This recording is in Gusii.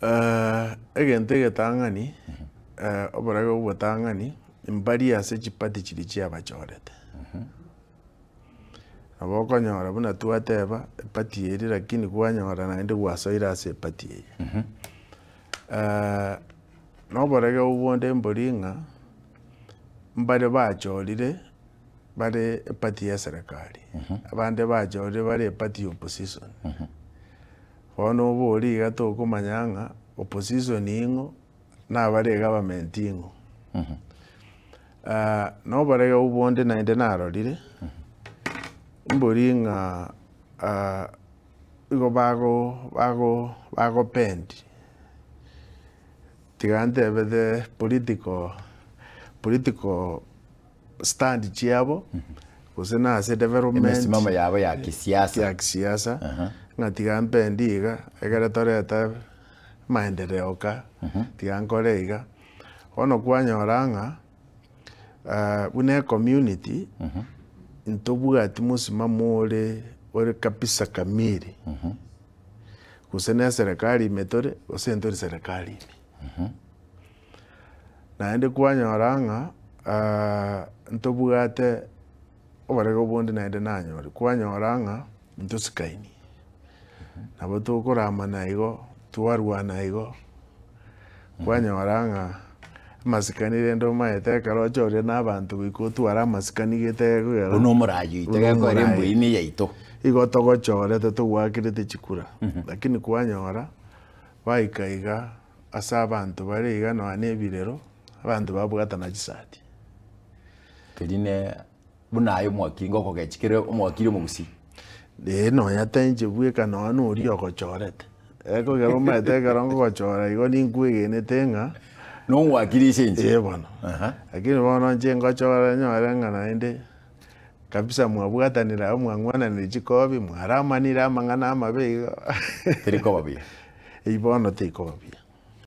Egento egetang'ani, oborage obotang'ani, mbari ase chipati chiria chiabachorete. Nabo okonyora buna twateba, epati eria lakini kwanyora naende gwasoire ase epati eye. Na oborege obonde mbori ng'a, mbare bachorire bare epati ya eserekari, abande bachorire bare epati ya opposition. Bono oborie iga tokomanya ng'a opposition ing'o na abare egovernment ing'o. Na oborege obonde naende narorire, mbori ng'a igo bago bago bagopend, tiga ntebe the political political stand chiabo, gose na ase development Emesimamo yabo ya kisiasa. ya kisiasa, ng'a tiga mpende iga, ekere torete maendeleo ka, tiga nkore iga. Bono kwanyora ng'a buna ecommunity, ntobwati mosimamo ore ore kabisa kamili, gose na eserekari ime tore, gose ntori serekari ime. Naende kwanyora ng'a ntobwate oborege bonde naende nanyore, kwanyora ng'a ntosikaini, nabo tokoramana igo, twarwana igo, kwanyora ng'a amasikani rende omanyete ekero ochorire na abanto goika otware amasikani gete gekogera Buna omoraai oito buna gekogera omoraai. embori eye yaito. Igo togochorete togoakerete chikura, lakini kwanyora baika iga ase abanto bare iga nonya na ebirero, abanto babwatana chisati. Keria ne buna aye omwakiri ngokogechi kere omwakiri omogusii. Ee nonya tainche bweka nonya na oria ogochorete, ekogera omanyete ekero ngogochora igo ninkwegenete ng'a Nongwakiri ase inche. Ee bono, lakini bono inche ngochora nyore ng'a naende kabisa mwabwatanire abwo mwang'wananire chikobi, mwaramanire amang'ana amabe igo Teri koba buya. Eywo bono tekoba buya.